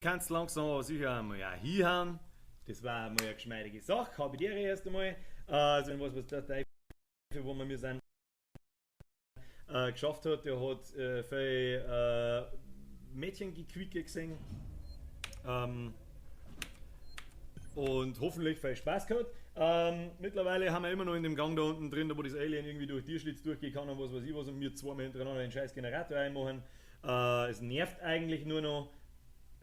Kannst langsam aber sicher einmal ja hinhauen. Das war mal eine geschmeidige Sache, habe ich dir erst einmal. Also was der Teufel, wo wir mir sind, geschafft hat, der hat viel Mädchengequicke gesehen. Und hoffentlich viel Spaß gehabt. Mittlerweile haben wir immer noch in dem Gang da unten drin, da wo das Alien irgendwie durch Tierschlitz durchgehen kann und was weiß ich was und wir zweimal hintereinander den scheiß Generator einmachen. Es nervt eigentlich nur noch.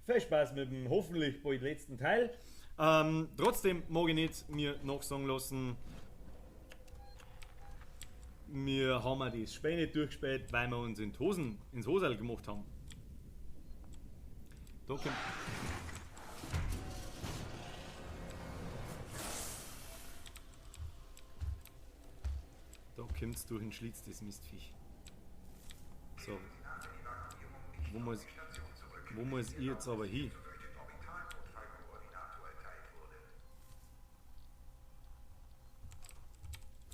Viel Spaß mit dem hoffentlich bald letzten Teil. Trotzdem mag ich nicht mir nachsagen lassen, wir haben das Spiel nicht durchgespielt, weil wir uns in die Hosen, ins Hosel gemacht haben. Da kommt. Da kommt's durch den Schlitz, das Mistviech. So. Wo muss ich jetzt aber hin?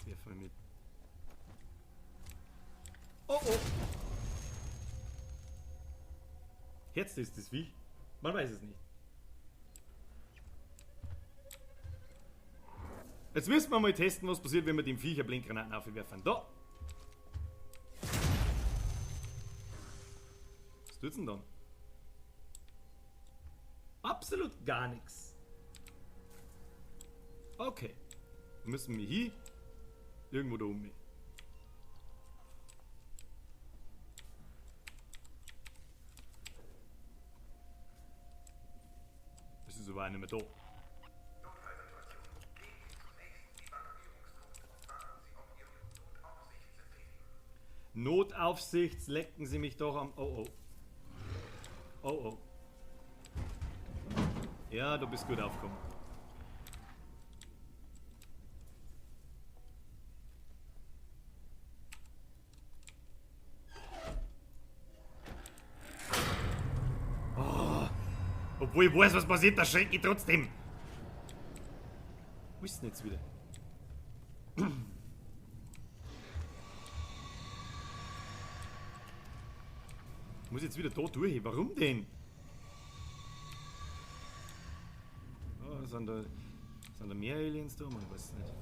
Sehr voll mit. Oh oh! Jetzt ist das Viech? Man weiß es nicht. Jetzt müssen wir mal testen, was passiert, wenn wir dem Viecher Blinkgranaten aufwerfen. Da! Was tut's denn dann? Absolut gar nichts. Okay. Müssen wir hier irgendwo da oben hin. Das ist aber auch nicht mehr da. Notaufsichts, lecken Sie mich doch am... Oh oh. Oh oh. Ja, du bist gut aufgekommen. Oh, obwohl ich weiß, was passiert, da schrecke ich trotzdem. Wo ist denn jetzt wieder? Ich muss jetzt wieder da durch. Warum denn? Oh, sind da mehr Aliens da? Man weiß es nicht.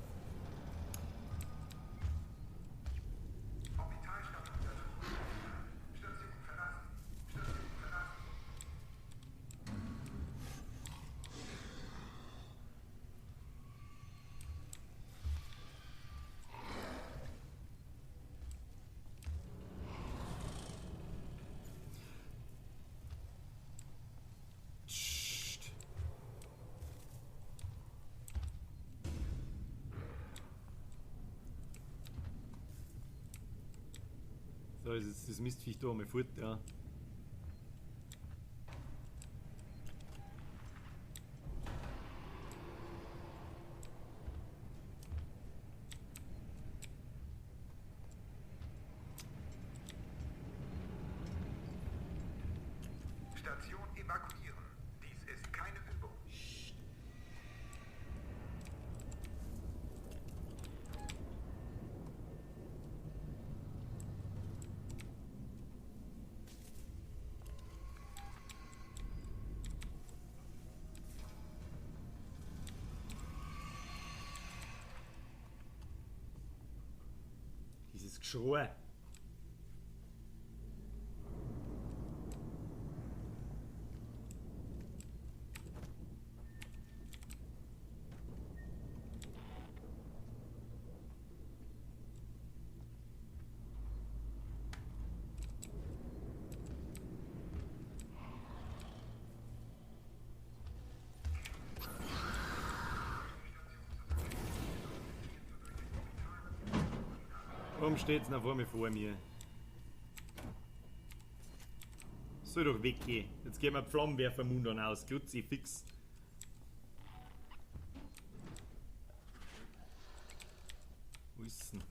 So ist jetzt das Mistviech da einmal fort, ja. Station evakuieren. Dies ist keine Übung. Dieses Geschrei. Warum steht's noch vor mir? Soll doch weggehen. Jetzt gehen wir Flammenwerfermund dann aus. Kruzifix. Wo ist denn?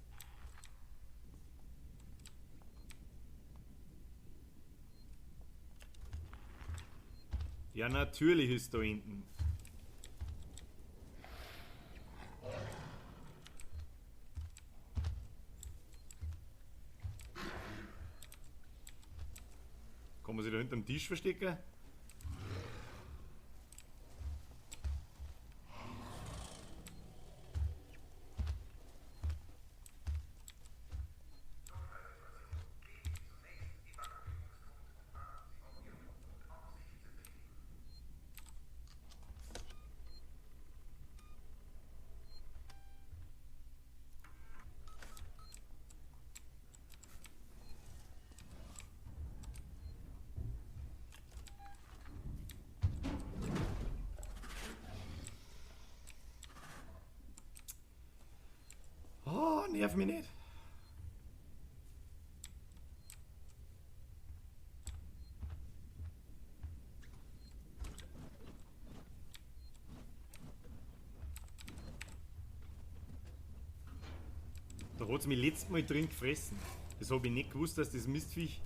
Ja, natürlich ist da hinten. Kann man sich da hinterm Tisch verstecken? Nerv mich nicht. Da hat's mich letztes Mal drin gefressen. Das hab ich nicht gewusst, dass das Mistviech.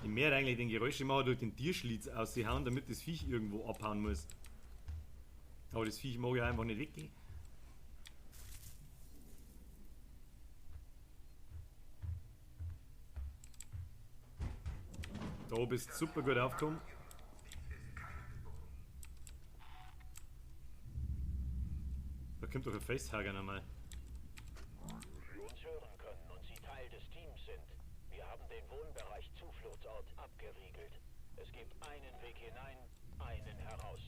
Ich möchte eigentlich den Geräuschemacher durch den Tierschlitz aushauen, damit das Viech irgendwo abhauen muss. Aber das Viech mag ja einfach nicht weggehen. Da bist du super gut aufgekommen. Da kommt doch ein Facehugger nochmal. Sie uns hören können und Sie Teil des Teams sind. Wir haben den Wohnbereich Zufluchtsort abgeriegelt. Es gibt einen Weg hinein, einen heraus.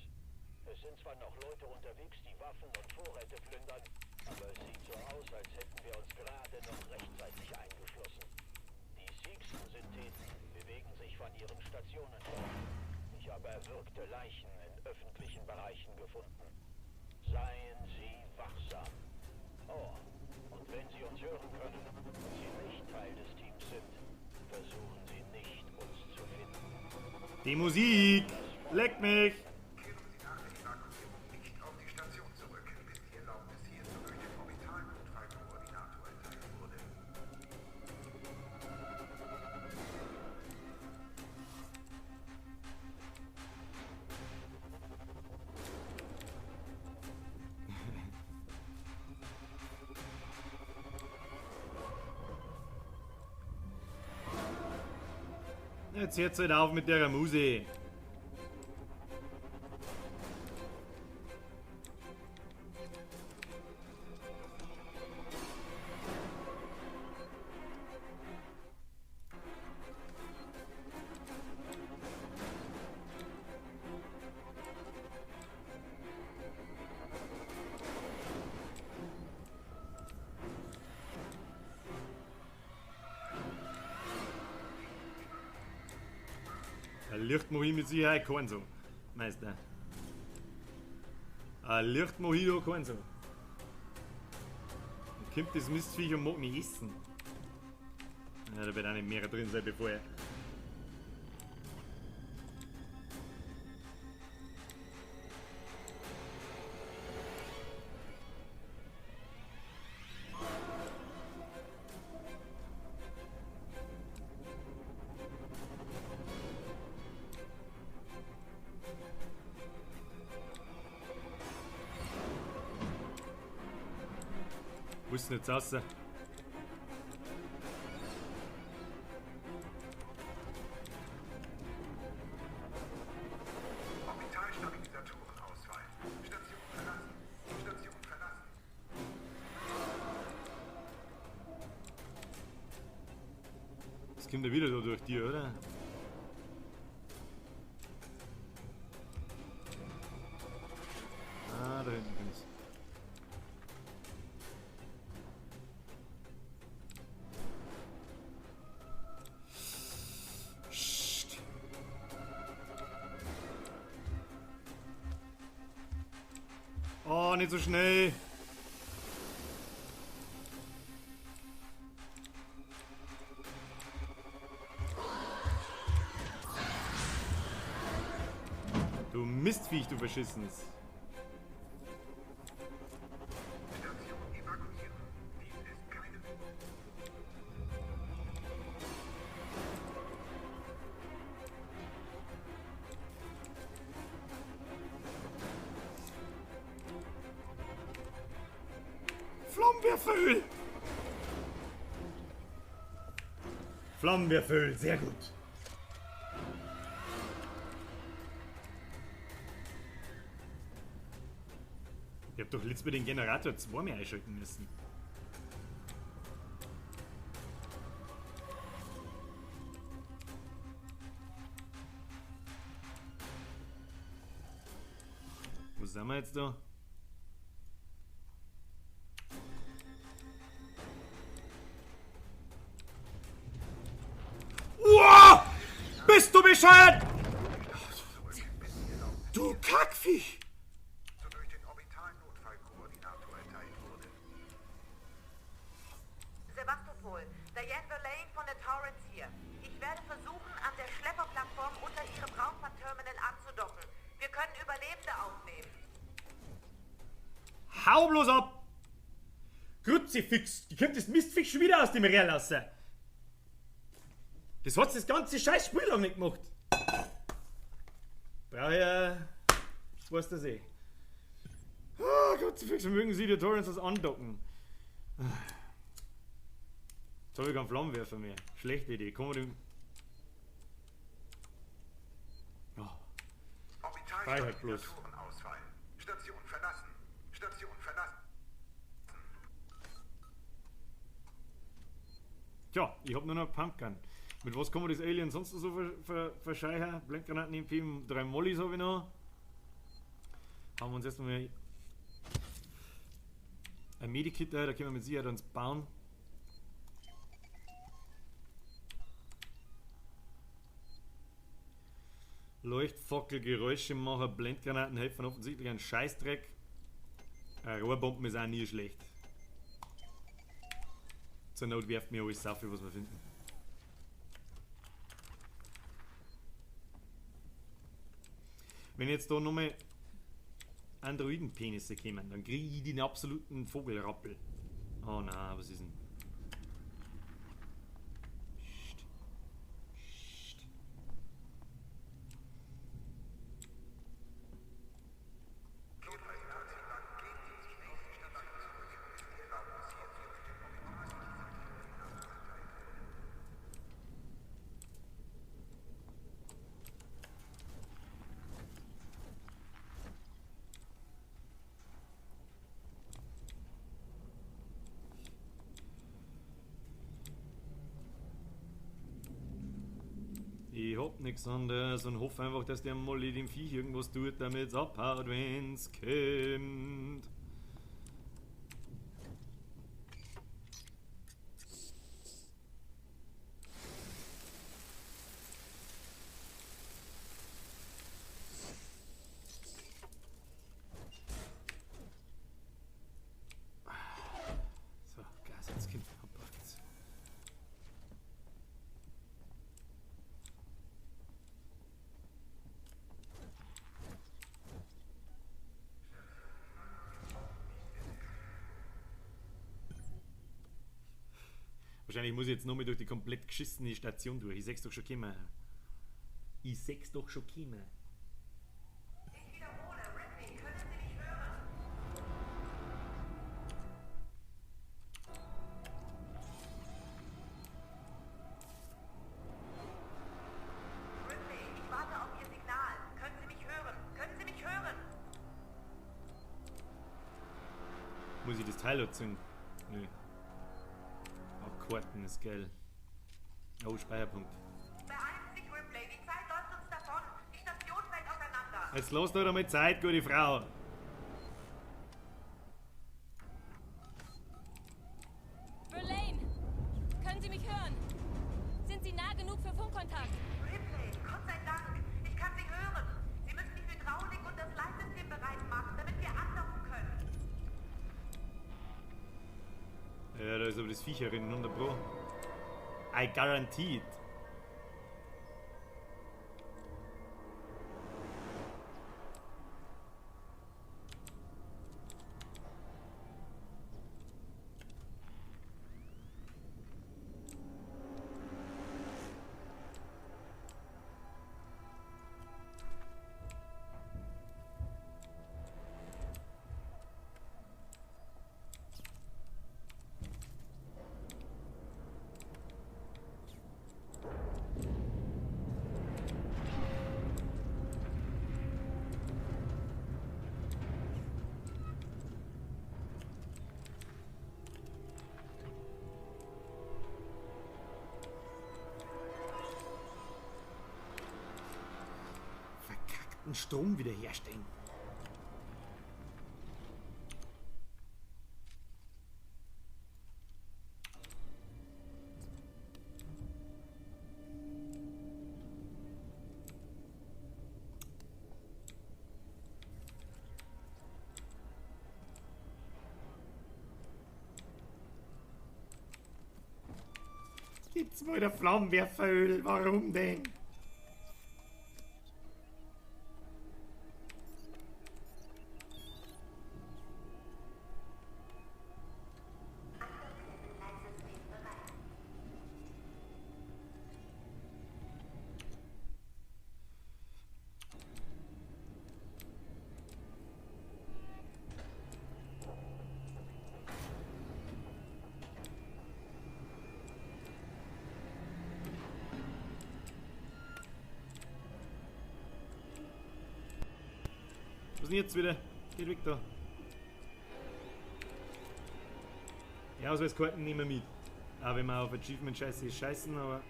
Es sind zwar noch Leute unterwegs, die Waffen und Vorräte plündern, aber es sieht so aus, als hätten wir uns gerade noch rechtzeitig eingeschlossen. Die Seegson-Syntheten bewegen sich von ihren Stationen fort. Ich habe erwürgte Leichen in öffentlichen Bereichen gefunden. Seien Sie wachsam. Oh, und wenn Sie uns hören können und Sie nicht Teil des Teams sind, versuchen Sie nicht, uns zu finden. Die Musik! Leck mich! Kehren Sie nach der Evakuierung nicht auf die Station zurück, bis die Erlaubnis hierzu durch den Orbitalnotfallkoordinator erteilt wurde. Jetzt hört's halt auf mit der Musik. Ein Licht mach ich mit Sicherheit keinen so, Meister. Ein Licht mach ich da keinen so. Dann kommt das Mistviech und mag mich essen. Ja, da wird auch nicht mehr drin sein, bevor er. Wo ist denn jetzt raus? Orbitalstabilisatorenausfall. Station verlassen. Station verlassen. Das kommt ja wieder da durch die, oder? Ah, da hinten kommt's. Psst. Oh, nicht so schnell. Du Mistviech, du Verschissenes. Station evakuieren. Dies ist keine Übung. Flammenwerferöl! Flammenwerferöl, sehr gut. Ich hab doch letztes Mal den Generator zweimal einschalten müssen. Wo sind wir jetzt da? Uah! Bist du bescheuert? bloß ab! Kruzifix, die kommt das Mistviech schon wieder aus dem Rehr lassen. Das hat's das ganze scheiß Spiel lang nicht gemacht. Brauch ich ja, weiß das eh. Ah, Kruzifix, mögen Sie die Torrents das andocken. Jetzt hab ich keinen Flammenwerfer mehr. Schlechte Idee. Kommen wir dem. Oh. Freiheit bloß. Station verlassen. Station verlassen. Tja, ich hab nur noch Pumpgun. Mit was kann man das Alien sonst noch so verscheichern? Blendgranaten MP, 3 Mollys habe ich noch. Haben wir uns erstmal ein Medikit da, da können wir mit Sicherheit uns bauen. Leuchtfackel, Geräuschemacher, Blendgranaten helfen offensichtlich einen Scheißdreck. Rohrbomben ist auch nie schlecht. Zur Not werft mir alles auf, was wir finden. Wenn jetzt da nochmal Androidenpenisse kämen, dann kriege ich den absoluten Vogelrappel. Oh na, was ist denn? Psst. Psst. Ich hab nix anderes und hoffe einfach, dass der Molly dem Viech irgendwas tut, damit's abhaut, wenn's kommt. So, Gas, jetzt kommt. Hopp, jetzt. Wahrscheinlich muss ich jetzt nochmal durch die komplett geschissene Station durch. Ich seh's doch schon kommen. Ich seh's doch schon kommen. Ich wiederhole, Ripley, können Sie mich hören? Ripley, ich warte auf Ihr Signal. Können Sie mich hören? Können Sie mich hören? Muss ich das Teil anziehen? Nö. Karten ist geil. Oh, Speicherpunkt. Beeilen Sie sich, Ripley. Die Zeit läuft uns davon. Die Station fällt auseinander. Jetzt lass doch einmal Zeit, gute Frau. Verlaine, können Sie mich hören? Sind Sie nah genug für Funkkontakt? Ripley, Gott sei Dank. Ich kann Sie hören. Sie müssen die Hydraulik und das Leitsystem bereit machen, damit wir andocken können. Ja, da ist aber das Viech herin, 100 Pro. I guarantee it. Strom wiederherstellen. Gibt's mal wieder Flammenwerferöl? Warum denn? Was denn jetzt wieder? Geht weg da. Die Ausweiskarten nehmen wir mit. Auch wenn wir auf Achievement scheiße scheißen, aber.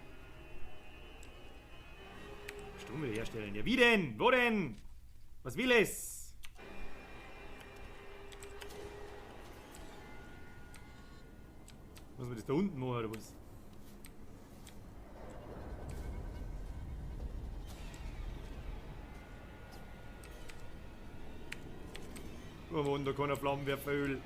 Strom wiederherstellen. Ja, wie denn? Wo denn? Was will es? Muss man das da unten machen oder was? Oh Mann, da kann ein Flammenwerferöl.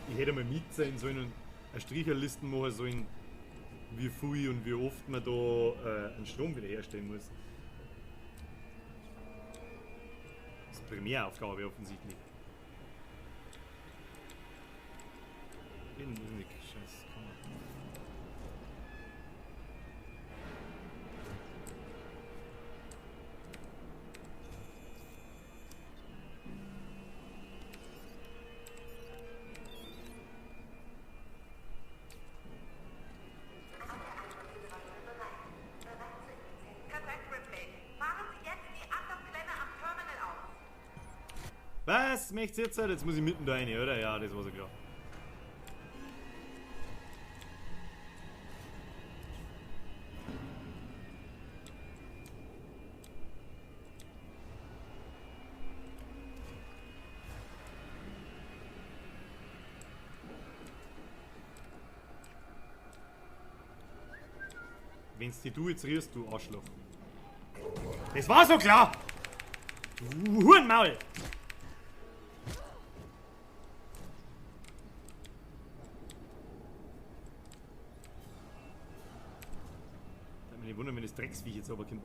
Ich hätte mal mit sein sollen und eine Stricherlisten machen sollen, wie viel und wie oft man da einen Strom wiederherstellen muss. Das ist Primäraufgabe offensichtlich. Scheiß Kamera. Was? Möchtest du jetzt? Jetzt muss ich mitten da rein, oder? Ja, das war so klar. Wenn's die du jetzt rührst, du Arschloch. Das war so klar! Du Hurenmaul! Mich wundern, wenn das Drecksviech jetzt aber kommt.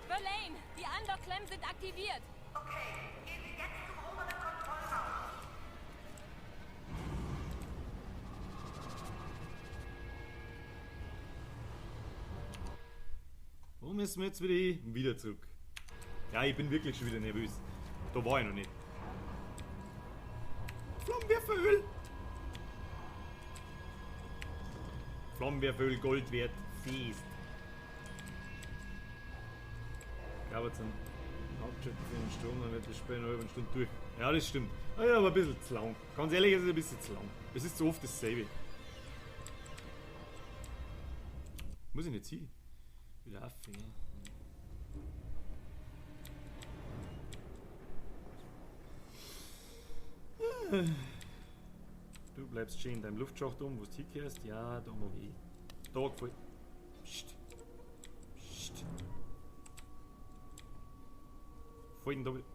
Verlaine, die Anlockklemmen sind aktiviert. Okay, gehen Sie jetzt zum oberen Kontrollraum. Wo müssen wir jetzt wieder hin? Wieder zurück. Ja, ich bin wirklich schon wieder nervös. Da war ich noch nicht. Flammenwerferöl! Flammenwerferöl, Gold wert, fest. Ich glaube, jetzt einen Hauptschritt für den Strom, dann wird das Spiel eine halbe Stunde durch. Ja, das stimmt. Ah ja, aber ein bisschen zu lang. Ganz ehrlich, es ist ein bisschen zu lang. Es ist zu oft dasselbe. Muss ich nicht ziehen? Wieder auf, ja. Du bleibst schön in deinem Luftschacht um, wo du hinkehrst. Ja, da mag ich. Da gefällt. Psst. Psst. Voll denn da wieder.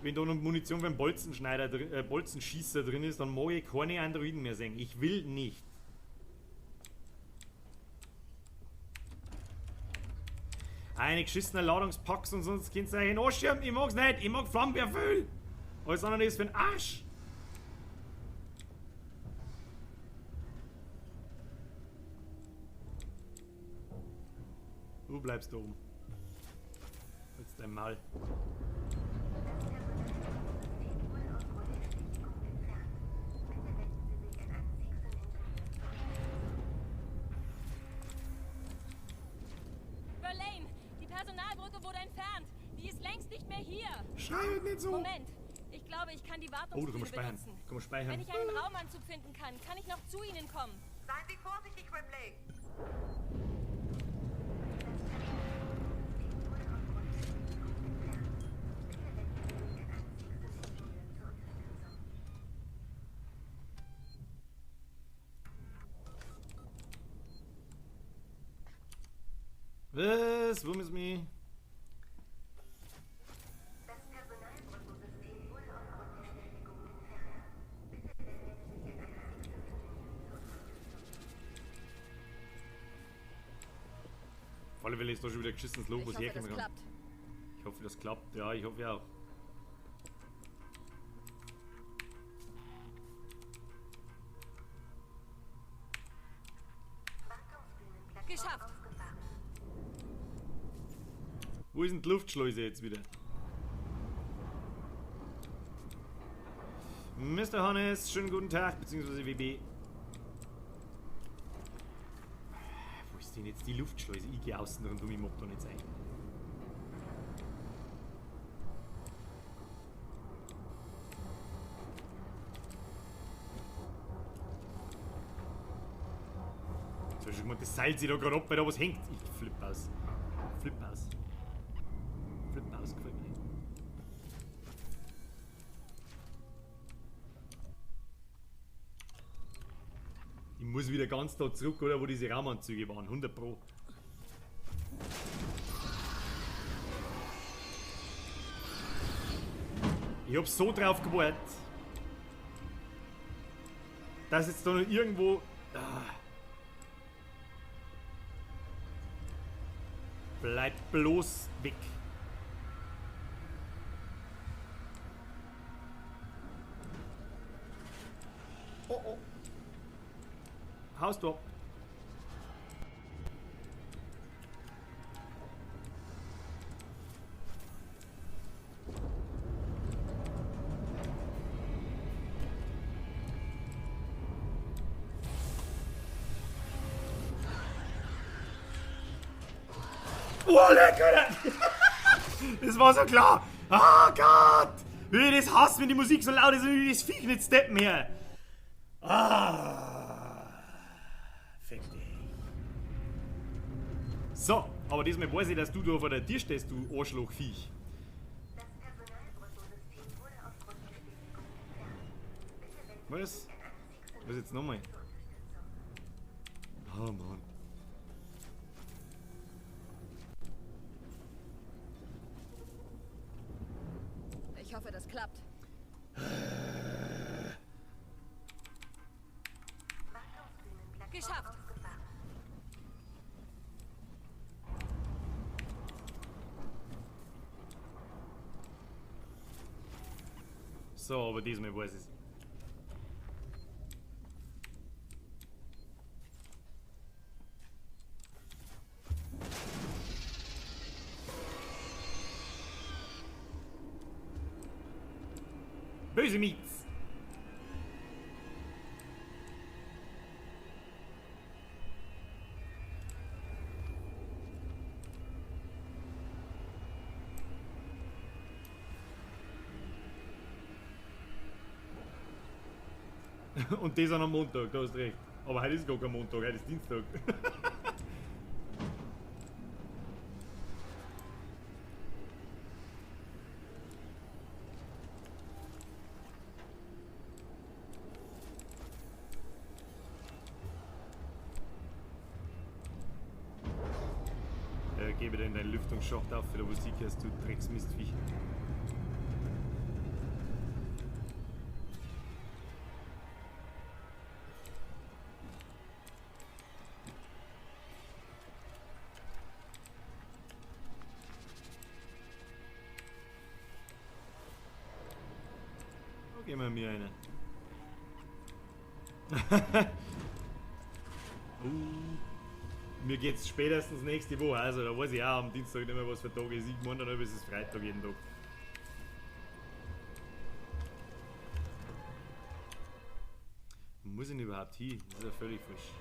Wenn da noch Munition beim Bolzenschneider, Bolzenschießer drin ist, dann mag ich keine Androiden mehr sehen. Ich will nicht. Eine geschissene Ladungspacks und sonst könnt ihr euch anschirmen. Ich mag's nicht. Ich mag Flammenwerferöl. Alles andere ist für den Arsch. Du bleibst da oben. Jetzt dein Maul. Schreit nicht so! Moment, ich glaube, ich kann die Wartungsbühne benutzen. Kann man speichern. Wenn ich einen Raumanzug finden kann, kann ich noch zu Ihnen kommen. Seien Sie vorsichtig, Ripley. Was? Wo müssen wir? Alle Fälle ist da schon wieder geschissenes Loch, Ich was hoffe, herkommen das kann. klappt. Ich hoffe, das klappt. Ja, ich hoffe auch. Geschafft. Wo ist denn die Luftschleuse jetzt wieder? Mr. Hannes, schönen guten Tag, beziehungsweise WB. Wo ist denn jetzt die Luftschleuse? Ich gehe außen rundum, ich mag da nicht sein. Jetzt hab ich schon gemeint, das seilt sich da gerade ab, weil da was hängt. Ich flipp aus. Flipp aus. Flipp aus, gefällt mir nicht. Ich muss wieder ganz da zurück, oder wo diese Raumanzüge waren, 100 Pro. Ich hab so drauf gewartet, dass jetzt da noch irgendwo... Ah. Bleib bloß weg. Oh oh. Haust du ab. Oh, lecker! Das war so klar! Ah Gott! Wie ich das hasse, wenn die Musik so laut ist und ich das Viech nicht steppen her! Ah! Fick dich! So, aber diesmal weiß ich, dass du da vor der Tür stehst, du Arschlochviech. Das Personalbrückensystem wurde aufgrund Bestätigung entfernt. Bitte wenden Was? Sie sich an eine fixe Was jetzt nochmal? zur Unterstützung. Oh Mann. Ich hoffe, das klappt. Wartungsbühnenplattform Geschafft. ausgefahren. So, aber diesmal weiß ich's. Böse Miets! Und das an am Montag, da hast du recht. Aber heute ist gar kein Montag, heute ist Dienstag. Ja, geh wieder in deinen Lüftungsschacht auf, für Musik hast du Drecksmistviech. Da geben wir mir eine. Mir geht's spätestens nächste Woche, also da weiß ich auch am Dienstag nicht mehr, was für Tag ist. Ich meine dann, es ist Freitag jeden Tag. Wo muss ich denn überhaupt hin? Das ist ja völlig frisch.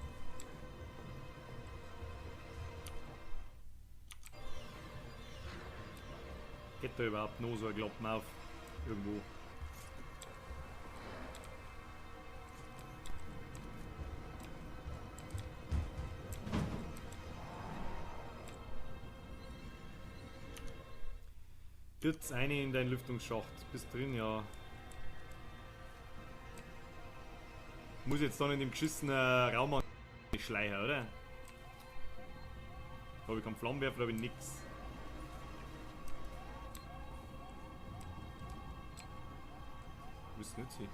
Geht da überhaupt noch so ein Klappen auf? Irgendwo. Jetzt eine in deinen Lüftungsschacht. Bist drin, ja. Muss jetzt dann in dem geschissenen Raum schleichen, oder? Habe ich keinen Flammenwerfer, habe ich nix. Wo ist denn jetzt hin?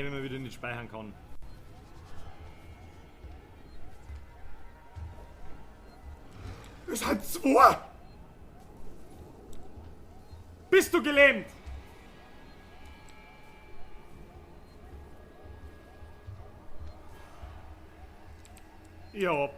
Mei, wenn man wieder nicht speichern kann. Es hat 2! Bist du gelähmt? Ja.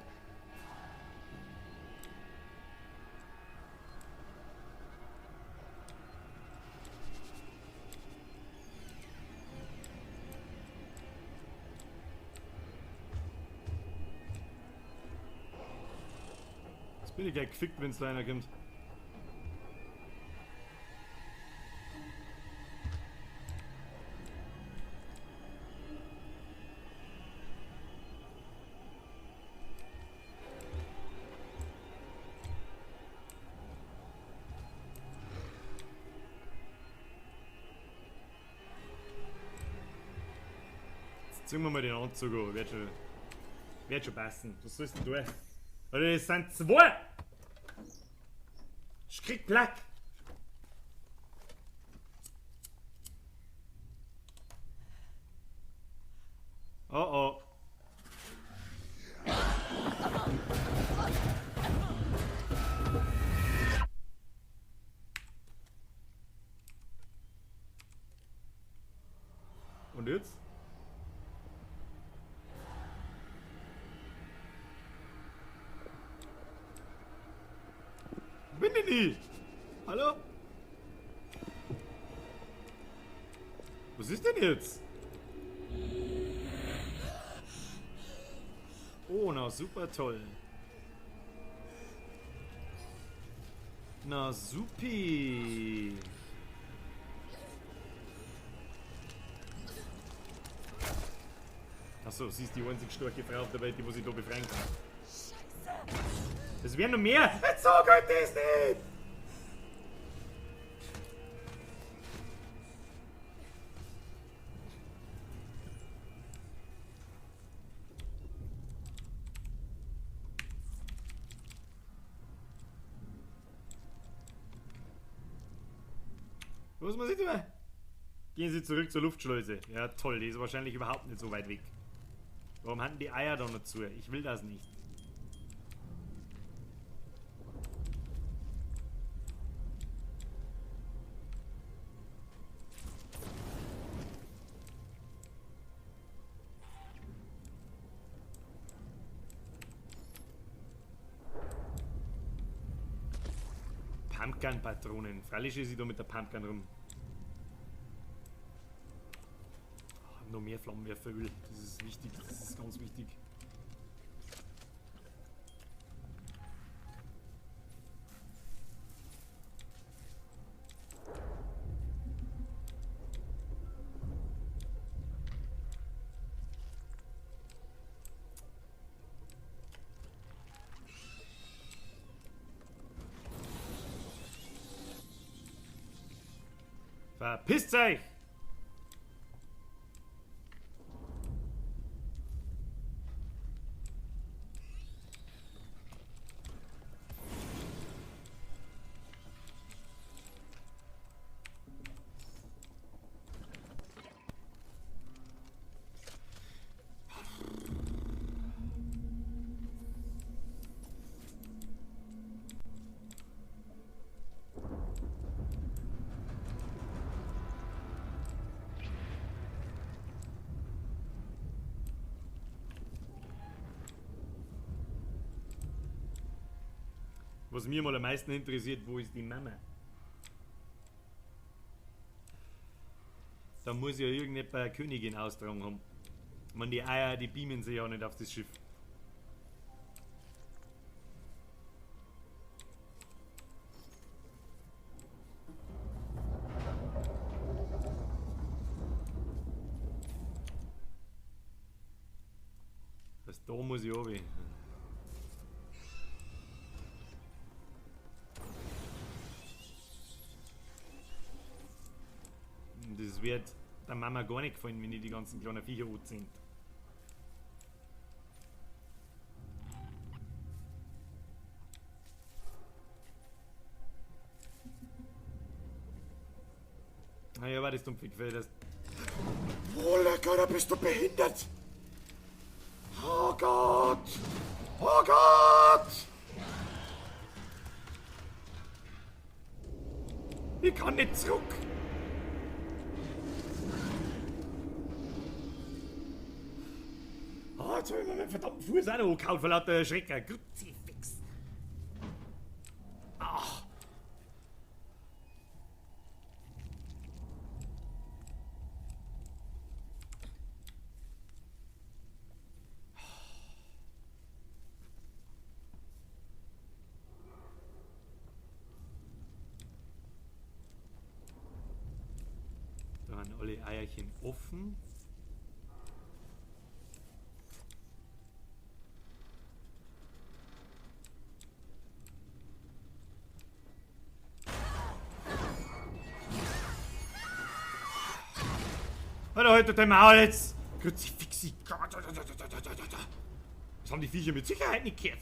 Jetzt bin ich gleich gefickt, wenn's da einer kommt. Ziehen wir mal den Anzug an, wird schon passen. Was sollst denn du? Alter, es sind 2! Ich krieg Plack! Oh oh. Und jetzt? Bin ich nicht? Hallo? Was ist denn jetzt? Oh, na super toll. Na supi. Achso, sie ist die einzig starke Frau auf der Welt, die was ich da befreien kann. Es werden noch mehr! Jetzt sag halt das nicht! Was muss ich tun? Gehen Sie zurück zur Luftschleuse. Ja toll, die ist wahrscheinlich überhaupt nicht so weit weg. Warum hatten die Eier da noch zu? Ich will das nicht. Pumpgun-Patronen. Freilich schieße ich da mit der Pumpgun rum. Oh, noch mehr Flammenwerferöl. Das ist wichtig. Das ist ganz wichtig. Verpisst euch! Was mir mal am meisten interessiert, wo ist die Mama? Da muss ja irgendjemand eine Königin austragen haben. Ich meine, die Eier, die beamen sich ja nicht auf das Schiff. Das da muss ich runter. Das wird der Mama gar nicht gefallen, wenn die ganzen kleinen Viecher sind. Naja, war das dumpf gefällt das. Oh, lecker, da bist du behindert! Oh Gott! Oh Gott! Ich kann nicht zurück! Ah, jetzt hab ich mir meinen verdammten Fuß auch noch angehauen vor lauter Schrecken. Kruzifix! Ah! Da waren alle Eierchen offen. Alter, halt dein Maul jetzt! Kruzifixi! Das haben die Viecher mit Sicherheit nicht gehört.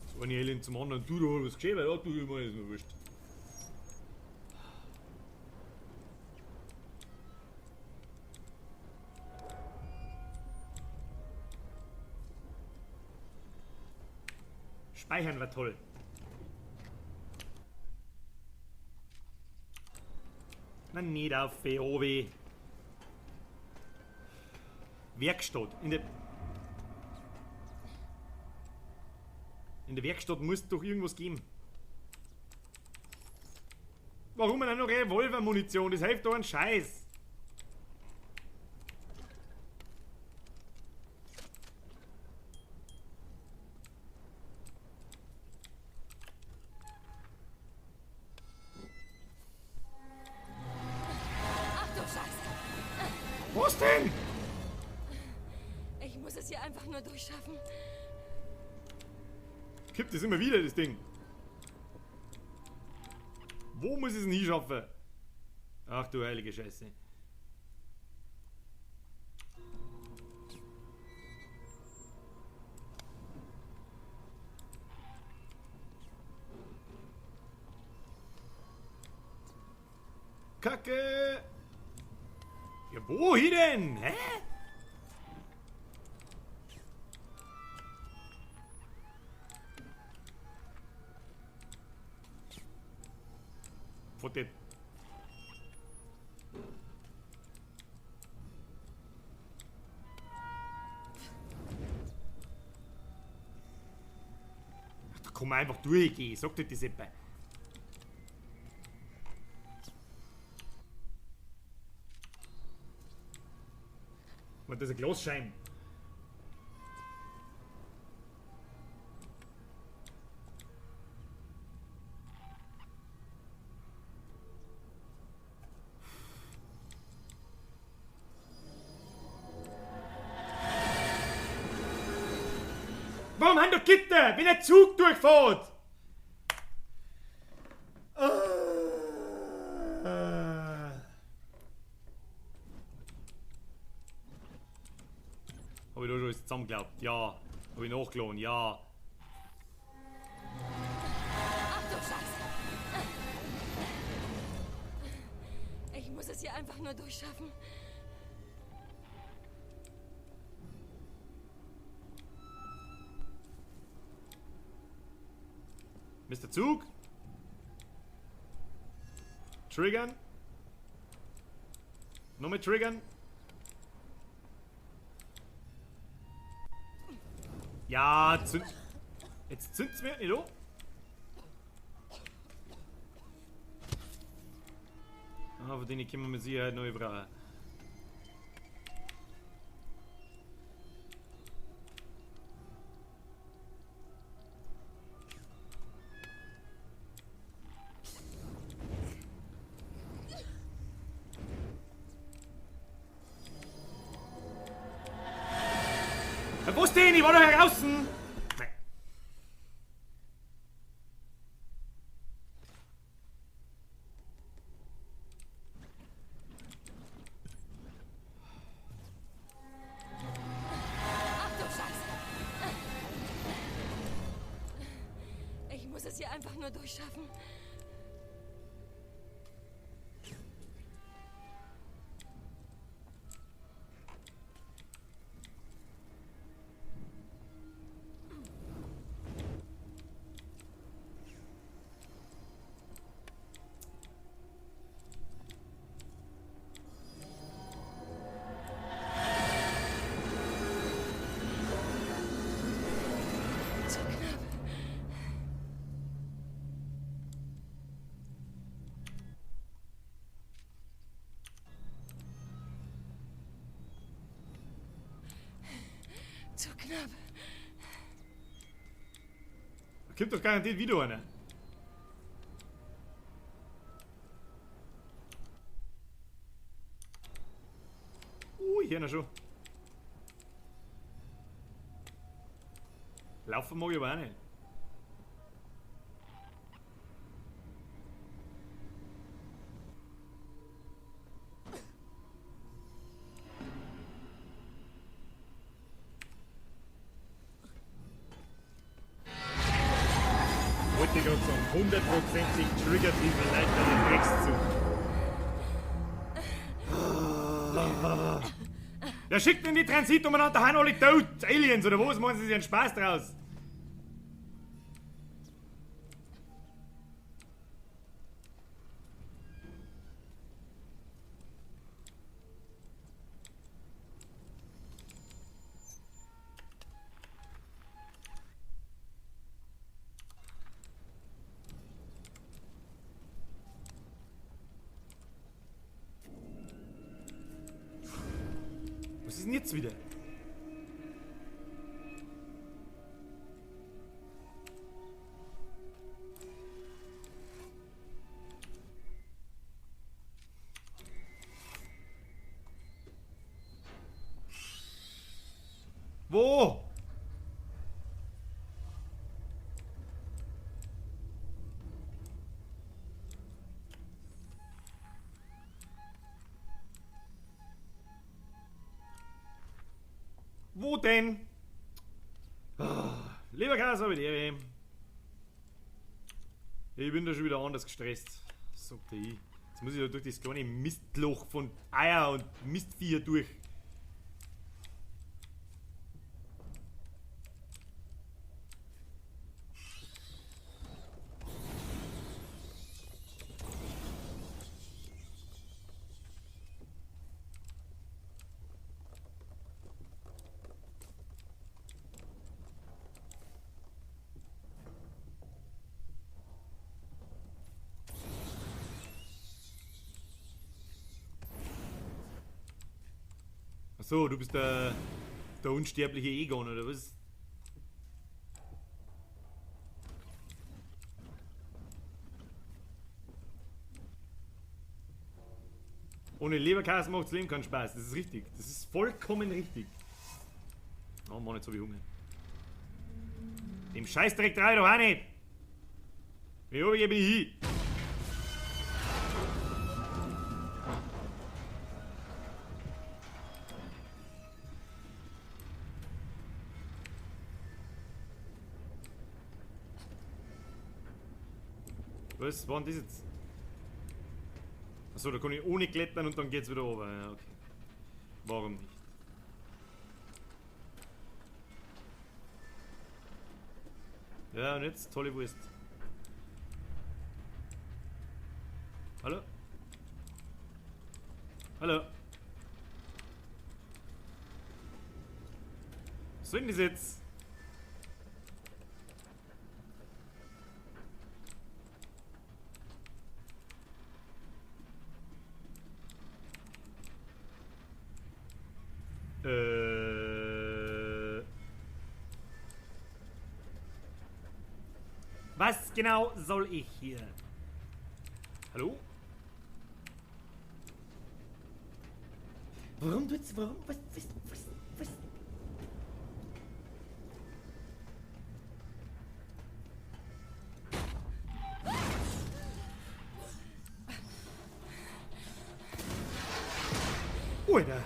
Das eine Alien zum anderen, du da, was geschehen, weil ja, du immer ist mir wurscht. Speichern war toll. Na, nicht auf VOW. Werkstatt. In der Werkstatt muss doch irgendwas geben. Warum denn auch noch Revolvermunition? Das hilft doch ein Scheiß. Ach du Scheiße! Was denn? Ich muss es hier einfach nur durchschaffen. Kippt es immer wieder, das Ding. Wo muss ich es denn hinschaffen? Ach du heilige Scheiße. Kacke! Ja, wohin denn? Hä? Fotte. Ach, da kann man einfach durchgehen, sagt dir die Seppe. Und das ist ein Glasschein. Warum haben doch Gitter, wenn der Zug durchfährt? Hab ich da schon alles zusammengeglaubt? Ja. Hab ich nachgeladen? Ja. Ach du Scheiße! Ich muss es hier einfach nur durchschaffen. Mr. Zug? Triggern? Nochmal triggern? Ja, zünd. Jetzt zünd's mir nicht an. Ah, von denen können wir mit Sicherheit neu brauchen. Wo ist denn? Ich war doch hier draußen! Nein. Ach du Scheiße! Ich muss es hier einfach nur durchschaffen. knapp. Da kommt doch garantiert wieder einer. Ich höre ihn schon. Laufen mag ich aber auch nicht. Wollte ich gerade sagen, hundertprozentig triggert diese Leiter den Dreckszug. Der schickt in die Transit umeinander, da haben alle tot. Aliens oder was, machen sie sich einen Spaß draus? Was ist denn jetzt wieder? Wo? Wo denn? Oh, lieber Chaos, habe ich die. Ich bin da schon wieder anders gestresst. Sagte ich. Jetzt muss ich da durch das kleine Mistloch von Eier und Mistviecher durch. So, du bist der unsterbliche Egon, oder was? Ohne Leberkäse macht's Leben keinen Spaß. Das ist richtig. Das ist vollkommen richtig. Oh Mann, jetzt hab ich Hunger. Dem Scheißdreck trau ich doch auch nicht. Wie oben bin ich hin? Was war denn das jetzt? Achso, da kann ich ohne klettern und dann geht's wieder runter. Ja, okay. Warum nicht? Ja, und jetzt tolle Wurst. Hallo? Hallo? Was soll denn das jetzt? Was genau soll ich hier? Hallo? Warum tut's? Warum? Was? Was? Alter.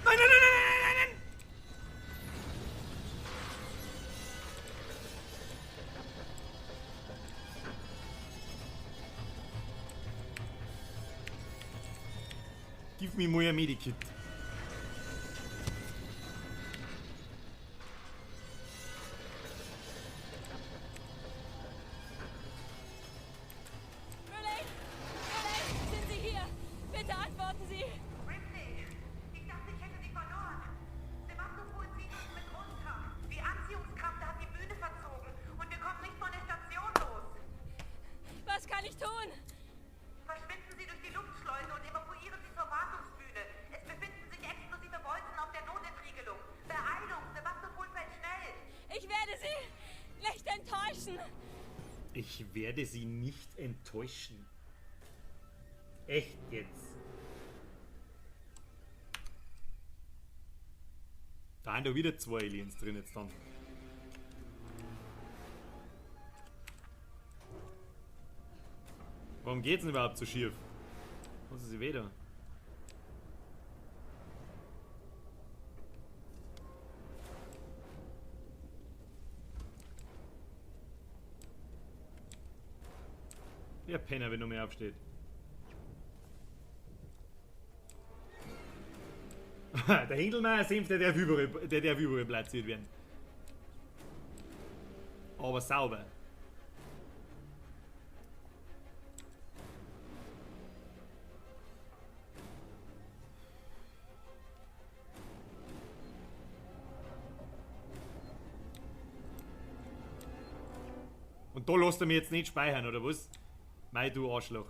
Nein, nein, nein, nein, nein, nein, nein! Gib mir mal ein Medikit. Verlaine! Verlaine! Sind Sie hier? Bitte antworten Sie! Ripley, ich dachte, ich hätte Sie verloren. Sevastopol zieht uns mit runter. Die Anzahl Nicht enttäuschen! Ich werde Sie nicht enttäuschen. Echt jetzt. Da sind da wieder zwei Aliens drin jetzt dann. Warum geht's denn überhaupt so schief? Was ist sie wieder? Der Penner, wenn du mehr aufsteht. Der Hindelmeier Senf, der darf überall platziert werden. Aber sauber. Und da lässt er mich jetzt nicht speichern, oder was? Mei, du Arschloch.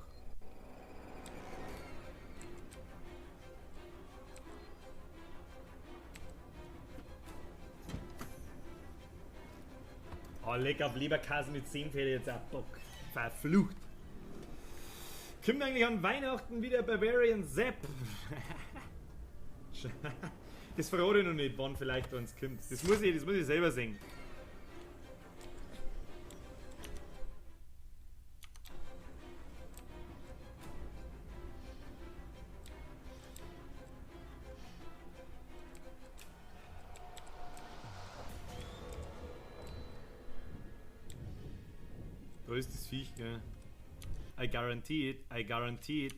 Oh, leck auf Leberkäse mit Senf hätte ich jetzt auch Bock. Verflucht. Kommt eigentlich an Weihnachten wieder Bavarian Sepp? Das verrate ich noch nicht, wann vielleicht uns kommt. Das muss ich selber sehen. Da ist das Viech, gell? I guarantee it, I guarantee it.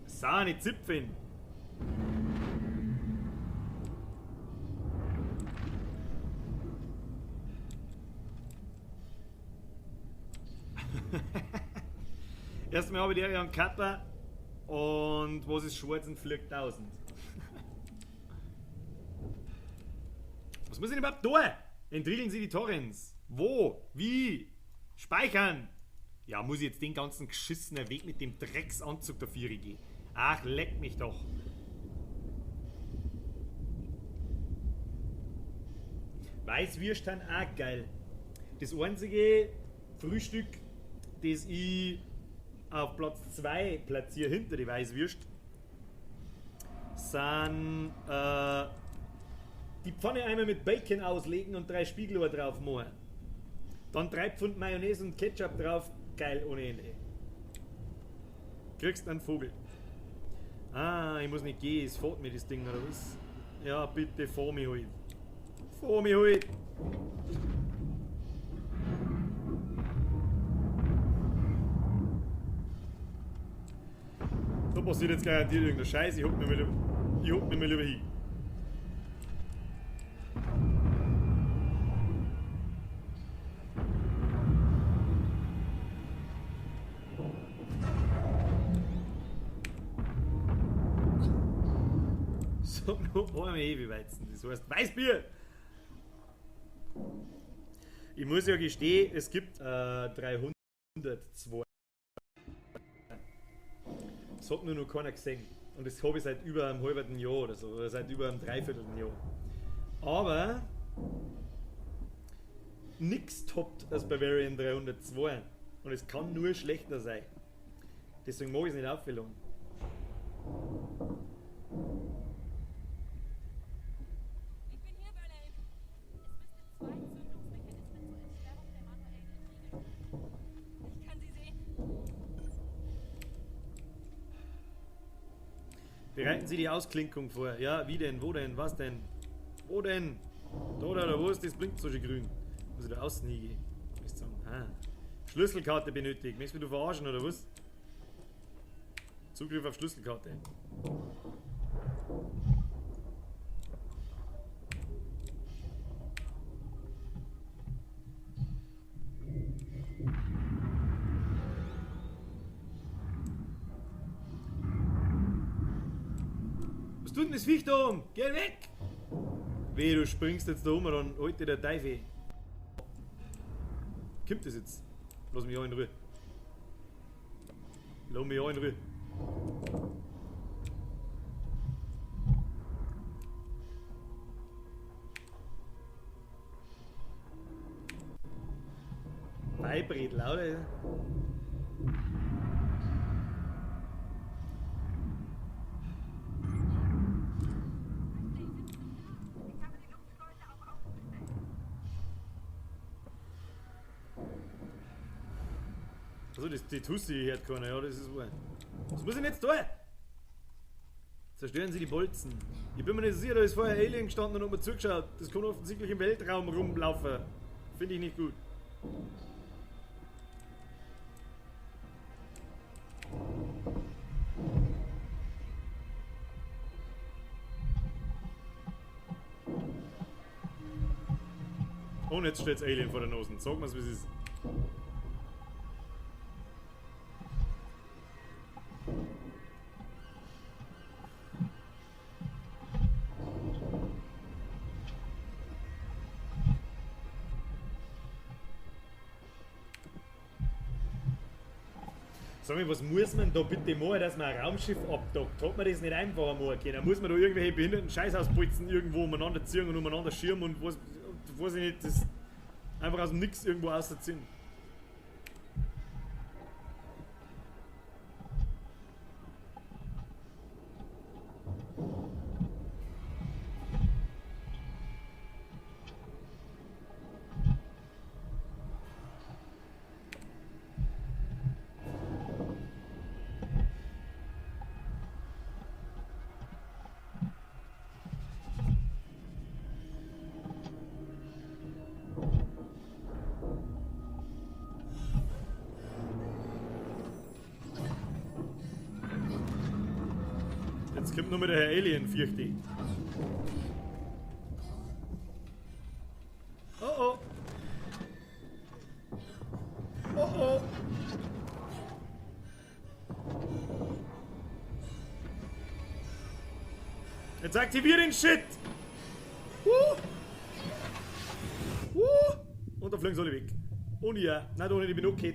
Sahne Zipfeln. Erstmal habe ich die einen Kappa und was ist schwarz und fliegt 1000. Was muss ich denn überhaupt tun? Entriegeln Sie die Torrens. Wo? Wie? Speichern! Ja, muss ich jetzt den ganzen geschissenen Weg mit dem Drecksanzug da vier gehen? Ach, leck mich doch. Weißwürst sind auch geil. Das einzige Frühstück, das ich auf Platz 2 platziere hinter die Weißwürst, sind die Pfanne einmal mit Bacon auslegen und 3 Spiegelohr drauf machen. Dann 3 Pfund Mayonnaise und Ketchup drauf. Geil ohne Ende. Kriegst einen Vogel. Ah, ich muss nicht gehen, es fährt mir das Ding oder was? Ja, bitte fahr mich halt. Fahr mich halt! Da passiert jetzt garantiert irgendein Scheiß, ich hock mir mal lieber hin. Sag noch einmal Hefeweizen, das heißt Weißbier! Ich muss ja gestehen, es gibt 302. Das hat nur noch keiner gesehen. Und das habe ich seit über einem halben Jahr oder so, oder seit über einem Dreivierteljahr. Aber nix toppt als Bavarian 302. Und es kann nur schlechter sein. Deswegen mag ich es nicht auffüllen. Ich bin hier, Verlaine. Es müsste 2 Zündungsmechanismen zur Entsperrung der manuellen Entriegelung geben. Ich kann sie sehen. Bereiten Sie die Ausklinkung vor. Ja, wie denn? Wo denn? Was denn? Wo denn? Da oder wo ist das? Blinkt so schön grün. Muss ich da außen hingehen? Muss ich sagen. Ah. Schlüsselkarte benötigt. Möchtest du mich verarschen oder was? Zugriff auf Schlüsselkarte. Was tut denn das Viech da oben? Geh weg! Weh, du springst jetzt da um und dann holt dir der Teufel. Kommt das jetzt? Lass mich auch in Ruhe. Lass mich auch in Ruhe. Bredel, oder? Ich habe die Luftschleuse auf ausgestellt. Also das, die Tussi hört keiner, ja, das ist wahr. Was muss ich denn jetzt tun? Zerstören Sie die Bolzen. Ich bin mir nicht sicher, da ist vorher Alien gestanden und hat mir zugeschaut. Das kann offensichtlich im Weltraum rumlaufen. Finde ich nicht gut. Und jetzt steht's Alien vor der Nase. Sag mal's, wie es ist. Sag mal, was muss man da bitte machen, dass man ein Raumschiff abdockt? Hat man das nicht einfacher machen können? Muss man da irgendwelche behinderten Scheißhausbolzen irgendwo umeinander ziehen und umeinander schirmen und was, weiß ich nicht, das einfach aus dem Nix irgendwo ausziehen? Jetzt kommt nur mit der Herr Alien, fürchte ich. Oh oh. Oh oh. Jetzt aktivier den Shit! Und da fliegen sie alle weg. Ohne ja. Nein, ohne, ich bin okay.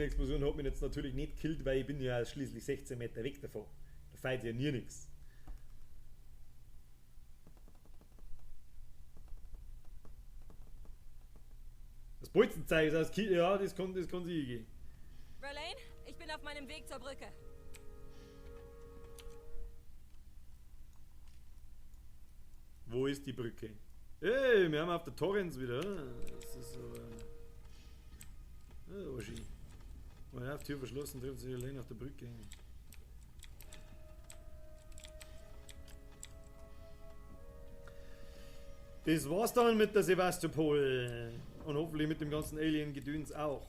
Explosion hat mich jetzt natürlich nicht gekillt, weil ich bin ja schließlich 16 Meter weg davon. Da fällt ja nie nichts. Das Bolzenzeug ist aus Kiel, ja, das kann sich gehen. Verlaine, ich bin auf meinem Weg zur Brücke. Wo ist die Brücke? Ey, wir haben auf der Torrens wieder. Das ist aber... Oh, schön. Ja, Tür verschlossen, trifft sich allein auf der Brücke. Das war's dann mit der Sevastopol. Und hoffentlich mit dem ganzen Alien-Gedöns auch.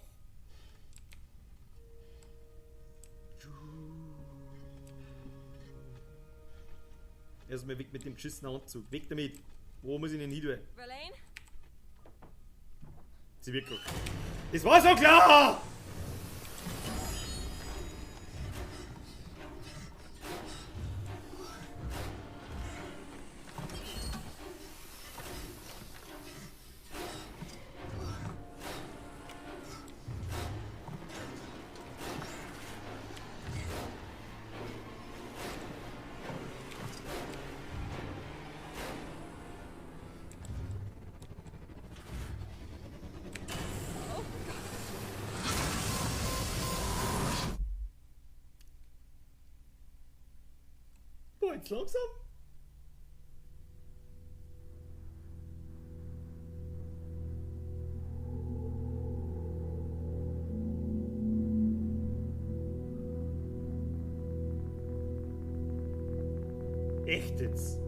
Erstmal weg mit dem geschissenen Anzug. Weg damit. Wo muss ich denn hin tun? Verlaine? Sie wirklich. Das war so klar! Jetzt langsam. Echt jetzt?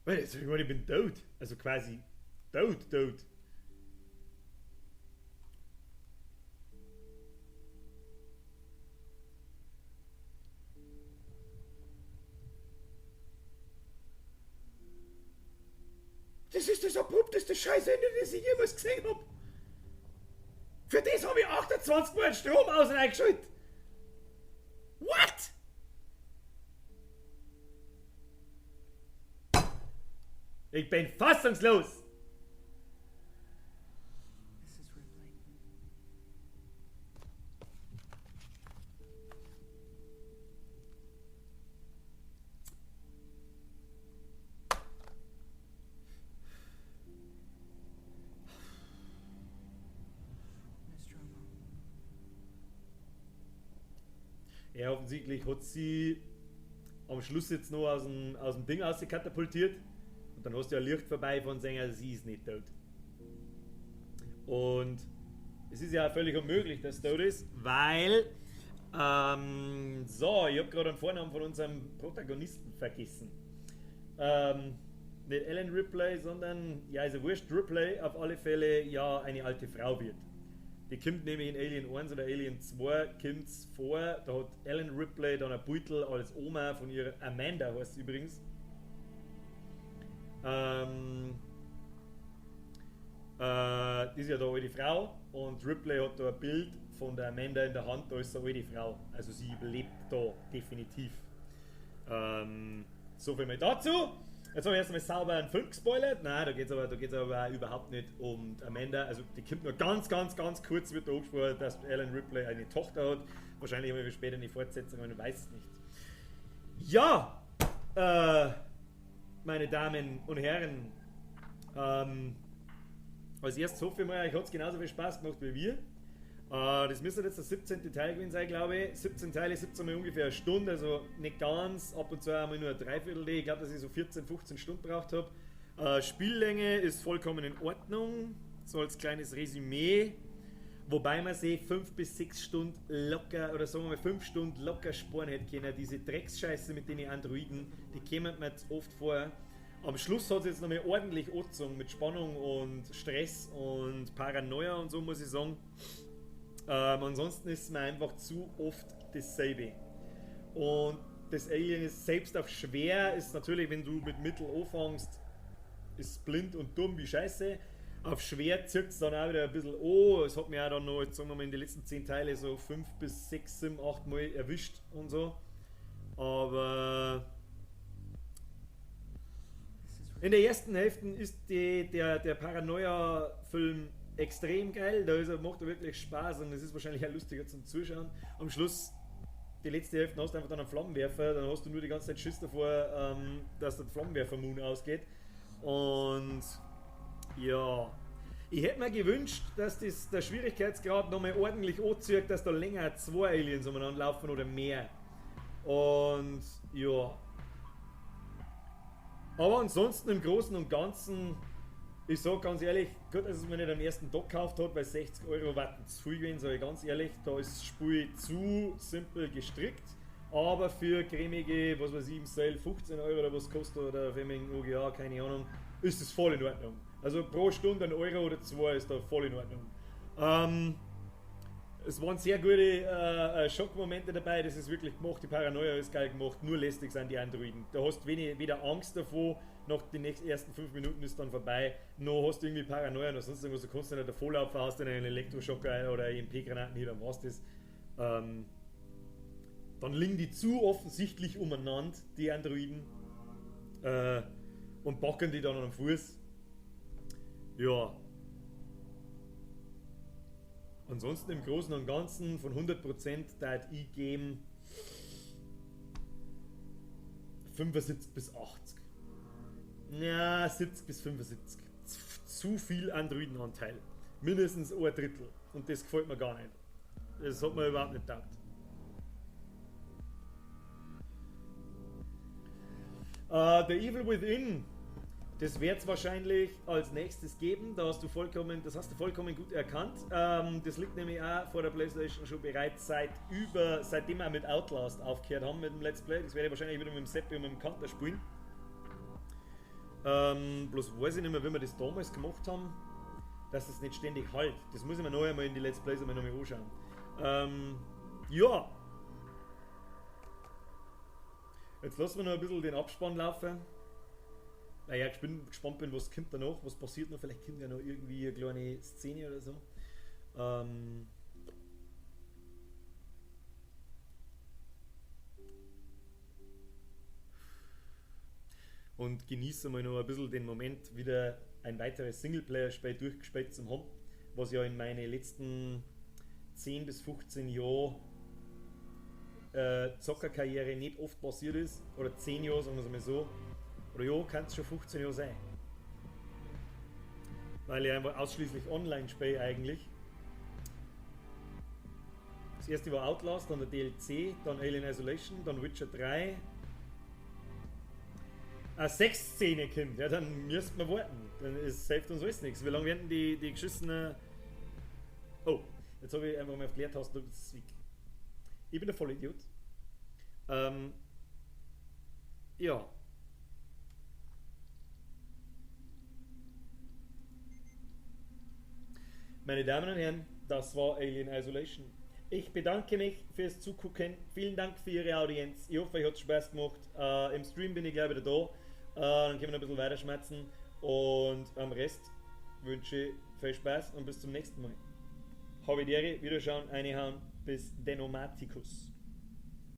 Wait, ich meine, ich bin tot. Also quasi Tot, tot. Das ist das abrupteste Scheißende, das ich jemals gesehen hab. Für das habe ich 28 Mal Strom aus und eingeschaltet. What? Ich bin fassungslos. Mrs. Ripley. Nostromo. Ja, offensichtlich hat sie am Schluss jetzt noch aus dem Ding auskatapultiert. Und dann hast du ja Licht vorbei von Sänger, sie ist nicht tot. Und es ist ja völlig unmöglich, dass sie tot ist, weil so, ich hab gerade den Vornamen von unserem Protagonisten vergessen. Nicht Ellen Ripley, sondern, ja, ist ja wurscht, Ripley auf alle Fälle ja eine alte Frau wird. Die kommt nämlich in Alien 1 oder Alien 2 kommt's vor, da hat Ellen Ripley dann ein Beutel als Oma von ihrer Amanda, heißt sie übrigens. Das ist ja da alte Frau und Ripley hat da ein Bild von der Amanda in der Hand, da ist eine alte Frau. Also sie lebt da definitiv. So viel mal dazu. Jetzt habe ich erstmal sauber einen Film gespoilert. Nein, da geht's aber überhaupt nicht um Amanda. Also die kommt nur ganz, ganz, ganz kurz, wird da angesprochen, dass Ellen Ripley eine Tochter hat. Wahrscheinlich haben wir später eine Fortsetzung, man weiß es nicht. Ja, meine Damen und Herren, als erstes hoffe ich mal, euch hat's genauso viel Spaß gemacht wie wir. Das müsste jetzt der 17. Teil gewesen sein, glaube ich. 17 Teile, 17 mal ungefähr eine Stunde, also nicht ganz, ab und zu einmal nur ein Dreiviertel. Ich glaube, dass ich so 14, 15 Stunden gebraucht hab. Spiellänge ist vollkommen in Ordnung, so als kleines Resümee. Wobei man sich 5 bis 6 Stunden locker, oder sagen wir mal 5 Stunden locker sparen hätte können. Diese Drecksscheiße mit den Androiden, die kämen mir jetzt oft vor. Am Schluss hat es jetzt nochmal ordentlich angezogen mit Spannung und Stress und Paranoia und so, muss ich sagen. Ansonsten ist es mir einfach zu oft dasselbe. Und das Alien ist selbst auf schwer, ist natürlich, wenn du mit Mittel anfängst, ist blind und dumm wie Scheiße. Auf schwer zirkt es dann auch wieder ein bisschen an. Es hat mich auch dann noch, jetzt sagen wir mal, in den letzten 10 Teile so 5 bis 6, 7, 8 Mal erwischt und so. Aber in der ersten Hälfte ist der Paranoia-Film extrem geil, da macht er wirklich Spaß und es ist wahrscheinlich auch lustiger zum Zuschauen. Am Schluss, die letzte Hälfte, hast du einfach dann einen Flammenwerfer, dann hast du nur die ganze Zeit Schiss davor, dass der Flammenwerfer-Moon ausgeht. Und ja, ich hätte mir gewünscht, dass der Schwierigkeitsgrad nochmal ordentlich anzieht, dass da länger 2 Aliens umeinander laufen oder mehr. Und ja. Aber ansonsten im Großen und Ganzen, ich sag ganz ehrlich, gut, dass es mir nicht am ersten Tag gekauft hat, weil 60 Euro warten zu viel gewesen, sag ich ganz ehrlich, da ist das Spiel zu simpel gestrickt, aber für cremige, was weiß ich, im Sale 15 Euro oder was kostet oder für den OGA, keine Ahnung, ist es voll in Ordnung. Also pro Stunde 1 Euro oder 2 ist da voll in Ordnung. Es waren sehr gute Schockmomente dabei, das ist wirklich gemacht, die Paranoia ist geil gemacht, nur lästig sind die Androiden. Da hast du weder Angst davor, nach den ersten 5 Minuten ist dann vorbei, noch hast du irgendwie Paranoia oder sonst irgendwas, du kannst nicht davor laufen, hast einen Elektroschocker oder EMP-Granaten hier, dann war's das. Dann liegen die zu offensichtlich umeinander, die Androiden, und packen die dann am Fuß. Ja. Ansonsten im Großen und Ganzen von 100% da ich geben 75 bis 80. Ja, 70 bis 75. Zu viel Androidenanteil. Mindestens ein Drittel. Und das gefällt mir gar nicht. Das hat mir überhaupt nicht taugt. The Evil Within. Das wird's wahrscheinlich als nächstes geben, da hast du vollkommen, das hast du vollkommen gut erkannt. Das liegt nämlich auch vor der PlayStation schon bereits seitdem wir mit Outlast aufgehört haben mit dem Let's Play. Das werde ich wahrscheinlich wieder mit dem Seppi und mit dem Kanter spielen. Bloß weiß ich nicht mehr, wie wir das damals gemacht haben, dass das nicht ständig halt. Das muss ich mir noch einmal in die Let's Plays einmal nochmal anschauen. Ja. Jetzt lassen wir noch ein bisschen den Abspann laufen. Weil ich bin gespannt bin, was kommt danach, was passiert noch. Vielleicht kommt ja noch irgendwie eine kleine Szene oder so. Und genieße mal noch ein bisschen den Moment, wieder ein weiteres Singleplayer-Spiel durchgespielt zu haben, was ja in meinen letzten 10 bis 15 Jahren Zockerkarriere nicht oft passiert ist. Oder 10 Jahre, sagen wir es mal so. Oder ja, kann es schon 15 Jahre sein. Weil ich einfach ausschließlich online spiele eigentlich. Das erste war Outlast, dann der DLC, dann Alien Isolation, dann Witcher 3. Eine Sexszene kommt, ja, dann müssten wir warten. Dann ist hilft uns alles nichts. Wie lange werden die geschissenen. Oh, jetzt habe ich einfach mal auf die Leertaste gedrückt. Ich bin der Vollidiot. Ja. Meine Damen und Herren, das war Alien Isolation. Ich bedanke mich fürs Zugucken. Vielen Dank für Ihre Audienz. Ich hoffe, euch hat's Spaß gemacht. Im Stream bin ich gleich wieder da. Dann können wir noch ein bisschen weiter schmerzen. Und am Rest wünsche ich viel Spaß und bis zum nächsten Mal. Habe die Ehre, Wiederschauen, reinhauen, bis Denomaticus.